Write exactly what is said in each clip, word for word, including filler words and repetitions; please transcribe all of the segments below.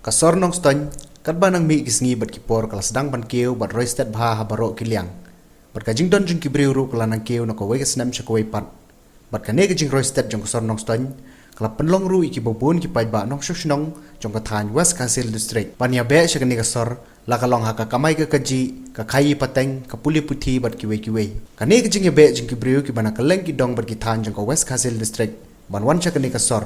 Ka sor Nongstoiñ, katba nang mih ki sngi bad ki por ka la sdang ban kiew bad roi stet bha ha baroh ki liang. Bad ka jingdon jong ki briew ruh ka la nang kiew na kawei ka snem sha kawei pat. Bad kane ka jingroi stet jong ka sor Nongstoiñ ka la pynlong ruh ïa kiba bun ki paidbah nongshong shnong jong ka thaiñ West Khasi Hills District ban ïa beh sha kane ka sor, la ka long ha ka kamai ka kajih, ka khaii pateng, ka pule puthi bad kiwei kiwei. Kane ka jingïabeh jong ki briew kiba na kylleng ki dong bad ki thaiñ jong ka West Khasi Hills District ban wan sha kane ka sor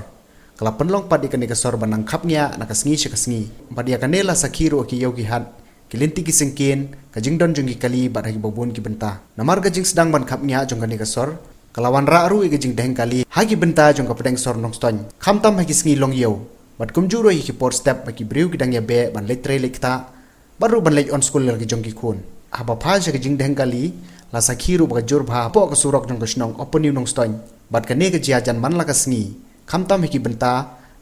ka la pynlong pat ïa kane ka sor ban nang khapngiah na ka sngi sha ka sngi. Bad ïa kane la sakhi ruh ha ki ïew ki hat, ki lynti ki syngkien, ka jingdon jong ki kali bad ha kiba bun ki bynta. Namar ka jingsdang ban khapngiah jong kane ka sor ka la wanrah ruh ïa ka jingdheng kali ha ki bynta jong ka pdeng sor Nongstoiñ, khamtam ha ki sngi longïew bad kumjuh ruh ha ki por step ba ki briew ki dang ïabeh ban leit trei leit ktah bad ruh ban leit on skul ïa la ki jong ki khun. Haba phai sha ka jingdheng kali, la sakhi ruh ba ka jur bha hapoh ka surok jong ka shnong Upper New Nongstoiñ. Bad kane ka jia jan man la ka sngi, khamtam ha ki bynta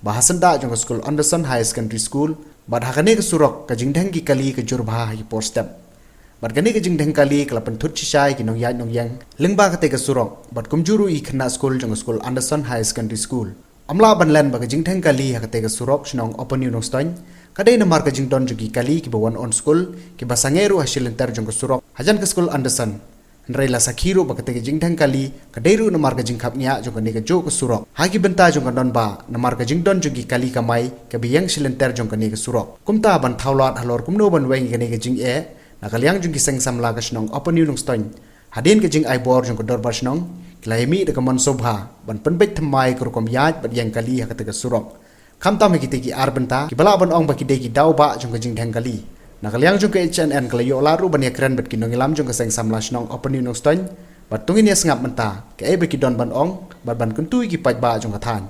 ba ha syndah jong ka skul Anderson Higher Secondary School. Bad ha kane ka surok ka jingdheng ki kali ka jur bha ha ki por step. Bad kane ka jingdheng kali ka la pynthut shisha ïa ki nongïaid nongïeng lyngba katei ka surok bad kumjuh ruh ïa ki khynnah skul jong ka skul Anderson Higher Secondary School. Ym lah ban len ba ka jingdheng kali ha katei ka surok shnong Upper New Nongstoiñ ka dei namar ka jingdon jong ki kali kiba wan on skul, kiba sangeh ruh ha shilynter jong ka surok hajan ka skul Anderson. Hynrei la sakhi ruh ba katei ka jingdheng kali ka dei ruh namar ka jingkhapngiah jong kane kajuh ka surok ha ki bynta jong ka nongbah, namar ka jingdon jong ki kali kamai kaba ïeng shilynter jong kane ka surok. Kumta ban thaw lad halor kumno ban weng ïa kane ka jingeh, na ka liang jong ki seng samla ka shnong Upper New Nongstoiñ, hadien ka jingai bor jong ka dorbar shnong, ki la ïamih da ka mon sngewbha ban pynbeit thymmai ka rukom ïaid bad ïeng kali ha katei ka surok. Khamtam ha kitei ki ar bynta kiba lah ban ong ba ki dei ki daw bah jong ka jingdheng kali. Na ka liang jong ka H N N ka la ïoh lad ruh ban ïakren bad ki nongïalam jong ka seng samla shnong Upper New Nongstoiñ, bad to ngin ïa sngap mynta kaei ba ki don ban ong bad ban kyntu ïa ki paidbah jong ka thaiñ.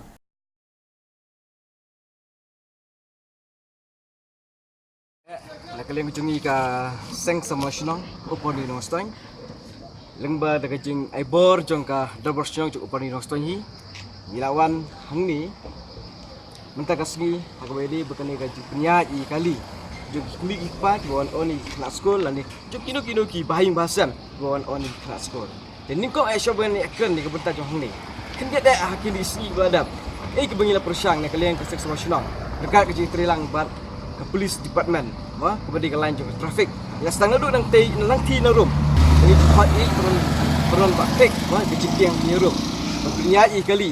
Na ka liang jong ngi ka seng samla shnong Upper New Nongstoiñ, lyngba da ka jingai bor jong ka dorbar shnong jong Upper New Nongstoiñ hi, ngi la wan hangne mynta ka sngi ha kaba ïadei bad kane ka jingpynïaid ïa ki kali jong ki kmie ki kpa kiba wan on ïa ki khynnah skul lane jong kino kino ki bahaïing bahasem kiba wan on ïa ki khynnah skul. Te nyngkong eh shuwa ban ïakren ïa ka bynta jong hangne, khyndiat eh ha kine ki sngi ba la dep, eh, kiba ngi la pyrshang na ka liang ka seng samla shnong ryngkat ka jingtreilang bad ka police department, ma, kaba dei ka lain jong ka traffic. Ngi la sdang naduh nangtei, nangtei na rum. Ngi khot ïa ki paron, paron ba pek, ma, ka jingkieng ki rum. Ba pynïaid ïa ki kali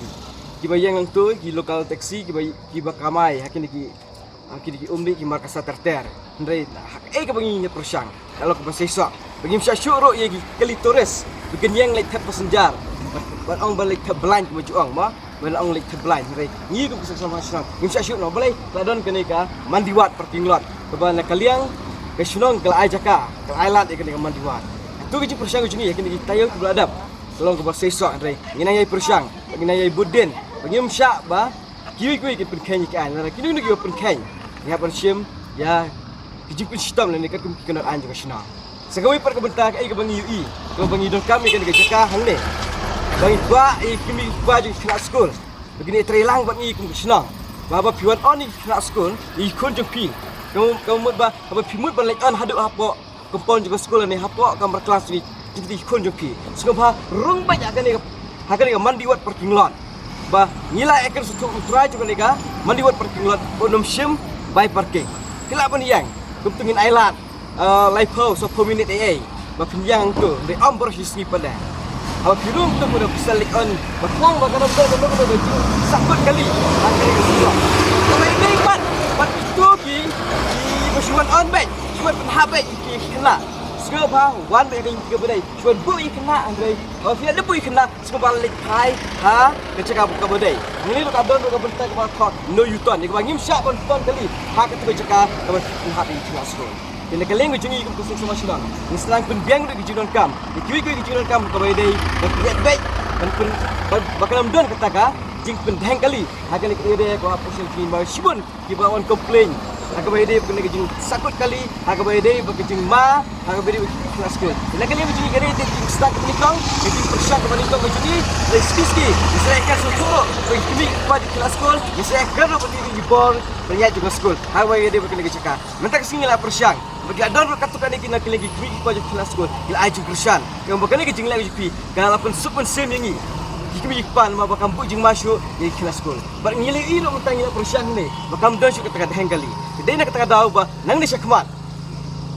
kiba ïeng nangto, ki local taxi kiba, kiba kamai ha kine ki, ha kine ki um ne ki markasa ter ter. Hynrei ha kaei kaba ngi ïa pyrshang ka long kaba seisoh ba ngim shah shuh ruh ïa ki kali tourist ba kin ïeng leit thep passenger, ban ong ban leit thep blind kumba ju ong, ma, ban ong leit thep blind. Hynrei ngi kum ka seng samla shnong ngim shah shuh noh. Balei? Ka la don kane ka Mandiwat parking lot kaba na ka liang ka shnong ka la ai jaka, ka la ai lad ïa kane ka Mandiwat. Kato ka jingpyrshang ka jong ngi ha kine ki taïew kiba la dep ka long kaba seisoh, hynrei ngi nang ïai pyrshang, ngi nang ïai bud dien ba ngim shah ba kiwei kiwei kin pynkheiñ ïa ki aiñ, lada kino kino kiba pynkheiñ, ngi hap ban shim ïa ki jingpynshitom lane katkum ki kyndon aiñ jong ka shnong. Sa kawei pat ka bynta kaei kaba ngi ïohi, kaba ngi donkam ïa kane ka jaka hangne, ba ngi kwah ïa ki kmie ki kpa jong ki khynnah skul ba kin ïatreilang bad ngi kum ka shnong, ba haba phi wan on ïa ki khynnah skul, ïa ki khun jong phi, ka, ka mut ba haba phi mut ban leit on haduh hapoh compound jong ka skul lane hapoh kamra klas jong ki, jong ki khun jong phi, sngewbha rung beit ha kane ka, ha kane ka Mandiwat parking lot. Ba ngi la ïakren sngewthuh u trai jong kane ka Mandiwat parking lot ba un ym shim bai parking. Ki lah ban ïeng, kumta ngin ai lad, ah, laiphew saphew minit ei ei ba phin ïeng hangto, hynrei ym baroh shi sngi pat de. Haba phi rung to, phi da pisa leit on ba khlaiñ ba ka dang don, ka dang don ka jingsakut kali ha kane ka skul. Kaba ïadei bad, bad kito ki, kiba shu wan on beit, shu wan pynhap beit ïa ki khynnah, sngewbha wan beit ha kane ka bynta, shu wan buh ïa ki khynnah, hynrei haba phi ïa buh ïa ki khynnah sngewbha leit phai ha ka jaka kaba dei. Hangne ruh ka don ruh ka bynta kaba thoh no U-turn, ïa kaba ngim shah ban turn kali ha kato ka jaka kaba pynhap ïa ki khynnah skul. Te na ka liang ka jong ngi kum ka seng samla shnong, ngi sdang pynbiang ruh ki jingdonkam ïa kiwei kiwei ki jingdonkam kaba ïadei ban pynïaid beit, ban pyn, ban, ba kan ym don kata ka jingpyndheng kali ha kane ka area kaba hap, shibun kiba wan complain ha kaba ïadei bad kane ka jingsakut kali, ha kaba ïadei bad ka jingma, ha kaba ïadei bad ka khynnah skul. Te na ka liang ka jong ngi, ka dei ka jingsdang kaba nyngkong, ka jingpyrshang kaba nyngkong ka jong ngi. Te shisha ngi sa ïakren sngewthuh ruh bad ki kmie ki kpa jong ki khynnah skul, ngi sa ïakren ruh bad ki bor pynïaid jong ka skul ha kaba ïadei bad kane ka jaka. Mynta ka sngi ngi la pyrshang ba ki la don ruh katto katne ki na ki kmie ki kpa jong ki khynnah skul, ki la ai jingkyrshan. Ïa ba kane ka jingleh ka jong phi ka la pynsuk mynsiem ïa ngi. ki kmie ki kpa namar ba kam buh jingma shuh ïa ki khynnah skul. Bad ngi la ïohi ruh mynta ngi la pyrshang hangne ba kam don shuh kata ka dheng kali. Te dei na kata ka daw ba nangne shakhmat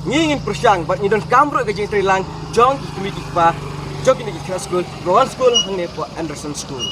ngi ngin pyrshang bad ngi donkam ruh ka jingtreilang jong ki kmie ki kpa jong kine ki khynnah skul ba wan skul hangne hapoh Anderson School.